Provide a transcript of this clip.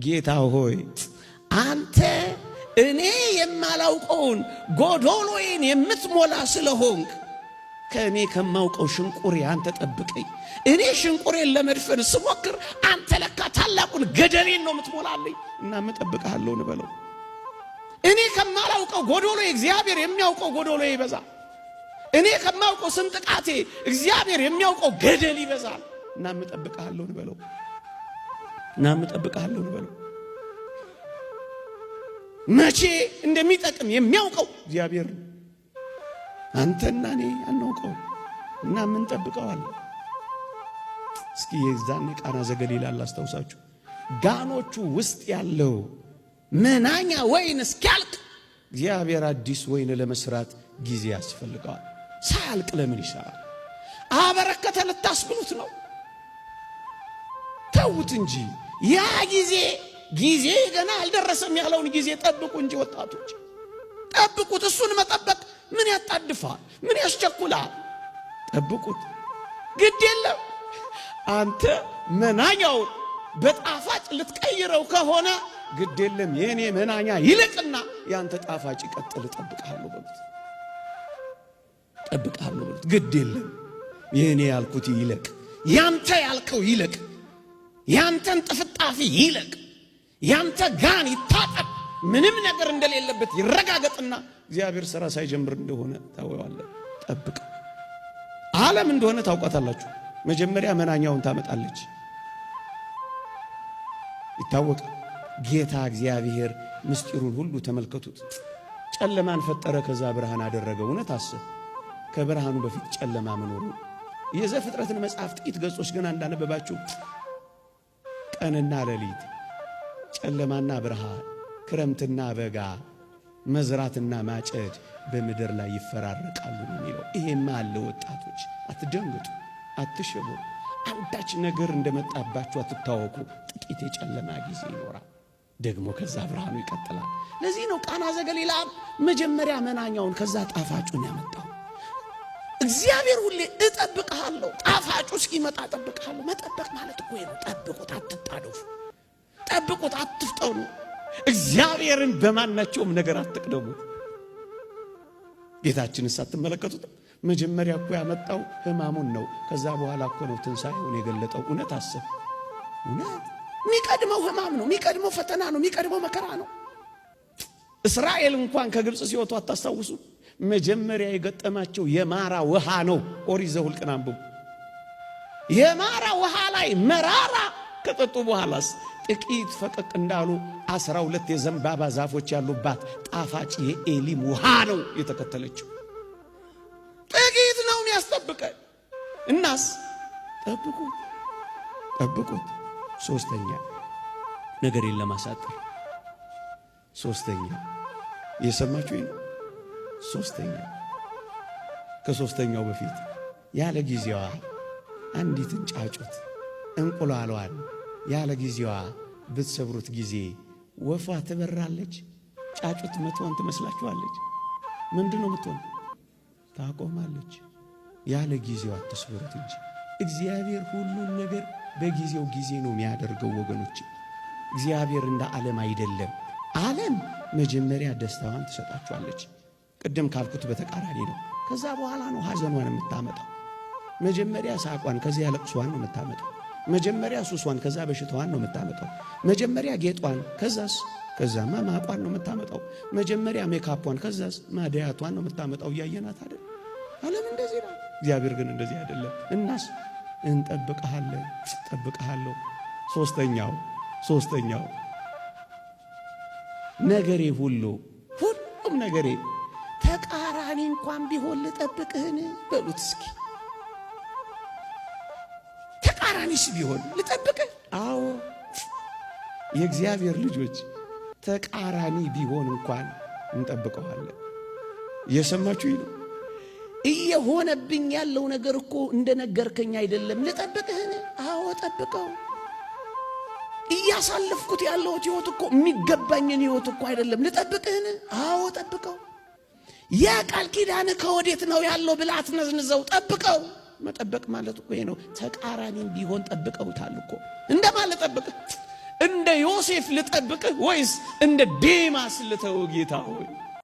ጌታ ሆይ አንተ እኔ የማላውቀውን ጎዶሎዬን የምትሞላ ስለሆንክ ከእኔ ከማውቀው ሽንቁሬ አንተ ጠብቀኝ። እኔ ሽንቁሬን ለመድፈን ስሞክር አንተ ለካ ታላቁን ገደሌን ነው የምትሞላልኝ እና እጠብቅሃለሁ እንበለው። እኔ ከማላውቀው ጎዶሎ እግዚአብሔር የሚያውቀው ጎዶሎ ይበዛል። እኔ ከማውቀው ስንጥቃቴ እግዚአብሔር የሚያውቀው ገደል ይበዛል እና እጠብቅሃለሁ እንበለው እና እጠብቅሃለሁ እንበለው። መቼ እንደሚጠቅም የሚያውቀው እግዚአብሔር ነው። አንተና እኔ አናውቀው እና ምን ጠብቀዋለን? እስኪ የዛን ቃና ዘገሊላ ላስታውሳችሁ። ጋኖቹ ውስጥ ያለው መናኛ ወይን እስኪያልቅ እግዚአብሔር አዲስ ወይን ለመስራት ጊዜ ያስፈልገዋል። ሳያልቅ ለምን ይሰራል? አበረከተ ልታስብሉት ነው? ተዉት እንጂ ያ ጊዜ ጊዜ ገና አልደረሰም ያለውን ጊዜ ጠብቁ እንጂ ወጣቶች ጠብቁት። እሱን መጠበቅ ምን ያጣድፋል? ምን ያስቸኩላል? ጠብቁት። ግድ የለም አንተ መናኛውን በጣፋጭ ልትቀይረው ከሆነ ግድ የለም የእኔ መናኛ ይልቅና ያንተ ጣፋጭ ይቀጥል። እጠብቅሃለሁ በሉት፣ እጠብቅሃለሁ በሉት። ግድ የለም የእኔ ያልኩት ይለቅ፣ ያንተ ያልከው ይለቅ፣ ያንተን ጥፍጣፊ ይለቅ፣ ያንተ ጋን ይታጠብ፣ ምንም ነገር እንደሌለበት ይረጋገጥና እግዚአብሔር ሥራ ሳይጀምር እንደሆነ ታወዋለህ። ጠብቅ። ዓለም እንደሆነ ታውቋታላችሁ። መጀመሪያ መናኛውን ታመጣለች፣ ይታወቃል። ጌታ እግዚአብሔር ምስጢሩን ሁሉ ተመልከቱት። ጨለማን ፈጠረ፣ ከዛ ብርሃን አደረገ። እውነት አስብ፣ ከብርሃኑ በፊት ጨለማ መኖሩ። የዘፍጥረትን መጽሐፍ ጥቂት ገጾች ገና እንዳነበባችሁ ቀንና ሌሊት፣ ጨለማና ብርሃን፣ ክረምትና በጋ፣ መዝራትና ማጨድ በምድር ላይ ይፈራረቃሉ ነው የሚለው። ይሄማ አለ ወጣቶች፣ አትደንግጡ፣ አትሸበሩ። አንዳች ነገር እንደመጣባችሁ አትታወቁ። ጥቂት የጨለማ ጊዜ ይኖራል፣ ደግሞ ከዛ ብርሃኑ ይቀጥላል። ለዚህ ነው ቃና ዘገሊላ መጀመሪያ መናኛውን ከዛ ጣፋጩን ያመጣው። እግዚአብሔር ሁሌ እጠብቅሃለሁ፣ ጣፋጩ እስኪመጣ እጠብቅሃለሁ። መጠበቅ ማለት እኮ ነው። ጠብቁት፣ አትጣደፉ። ጠብቁት፣ አትፍጠኑ። እግዚአብሔርን በማናቸውም ነገር አትቅደሙት። ጌታችንን ሳትመለከቱት መጀመሪያ እኮ ያመጣው ሕማሙን ነው። ከዛ በኋላ እኮ ነው ትንሣኤውን የገለጠው። እውነት አስብ። እውነት የሚቀድመው ሕማም ነው፣ የሚቀድመው ፈተና ነው፣ የሚቀድመው መከራ ነው። እስራኤል እንኳን ከግብፅ ሲወጡ አታስታውሱ? መጀመሪያ የገጠማቸው የማራ ውሃ ነው። ኦሪት ዘኍልቍን አንብቡ። የማራ ውሃ ላይ መራራ ከጠጡ በኋላስ ጥቂት ፈቀቅ እንዳሉ 12 የዘንባባ ዛፎች ያሉባት ጣፋጭ የኤሊም ውሃ ነው የተከተለችው። ጥቂት ነው የሚያስጠብቀን። እናስ ጠብቁት፣ ጠብቁት። ሶስተኛ ነገሬን ለማሳጠር ሶስተኛ እየሰማችሁ ነው። ሶስተኛ ከሶስተኛው በፊት ያለ ጊዜዋ አንዲትን ጫጩት እንቁላሏን ያለ ጊዜዋ ብትሰብሩት ጊዜ ወፏ ትበራለች። ጫጩት ምትሆን ትመስላችኋለች? ምንድን ነው ምትሆን? ታቆማለች። ያለ ጊዜው አትስበሩት እንጂ እግዚአብሔር ሁሉን ነገር በጊዜው ጊዜ ነው የሚያደርገው ወገኖች። እግዚአብሔር እንደ ዓለም አይደለም። ዓለም መጀመሪያ ደስታዋን ትሰጣችኋለች። ቅድም ካልኩት በተቃራኒ ነው። ከዛ በኋላ ነው ሐዘኗን የምታመጣው። መጀመሪያ ሳቋን፣ ከዚያ ለቅሷን ነው የምታመጣው። መጀመሪያ ሱሷን፣ ከዛ በሽታዋን ነው የምታመጣው። መጀመሪያ ጌጧን፣ ከዛስ ከዛማ ማቋን ነው የምታመጣው። መጀመሪያ ሜካፏን፣ ከዛስ ማደያቷን ነው የምታመጣው። እያየናት አይደል? ዓለም እንደዚህ ነው። እግዚአብሔር ግን እንደዚህ አይደለም። እናስ እንጠብቅሃለን፣ ጠብቅሃለሁ። ሶስተኛው ነገሬ ሁሉ ሁሉም ነገሬ ተቃራኒ እንኳን ቢሆን ልጠብቅህን በሉት እስኪ። ተቃራኒስ ቢሆን ልጠብቅህ? አዎ የእግዚአብሔር ልጆች ተቃራኒ ቢሆን እንኳን እንጠብቀዋለን። እየሰማችሁ ነው። እየሆነብኝ ያለው ነገር እኮ እንደነገርከኝ አይደለም። ልጠብቅህን? አዎ ጠብቀው። እያሳለፍኩት ያለሁት ህይወት እኮ የሚገባኝን ህይወት እኮ አይደለም። ልጠብቅህን? አዎ ጠብቀው። ያ ቃል ኪዳን ከወዴት ነው ያለው ብለህ አትነዝንዘው፣ ጠብቀው። መጠበቅ ማለት እኮ ይሄ ነው። ተቃራኒም ቢሆን ጠብቀውታል እኮ። እንደማን ልጠብቅህ? እንደ ዮሴፍ ልጠብቅህ ወይስ እንደ ዴማስ ልተው? ጌታ ሆይ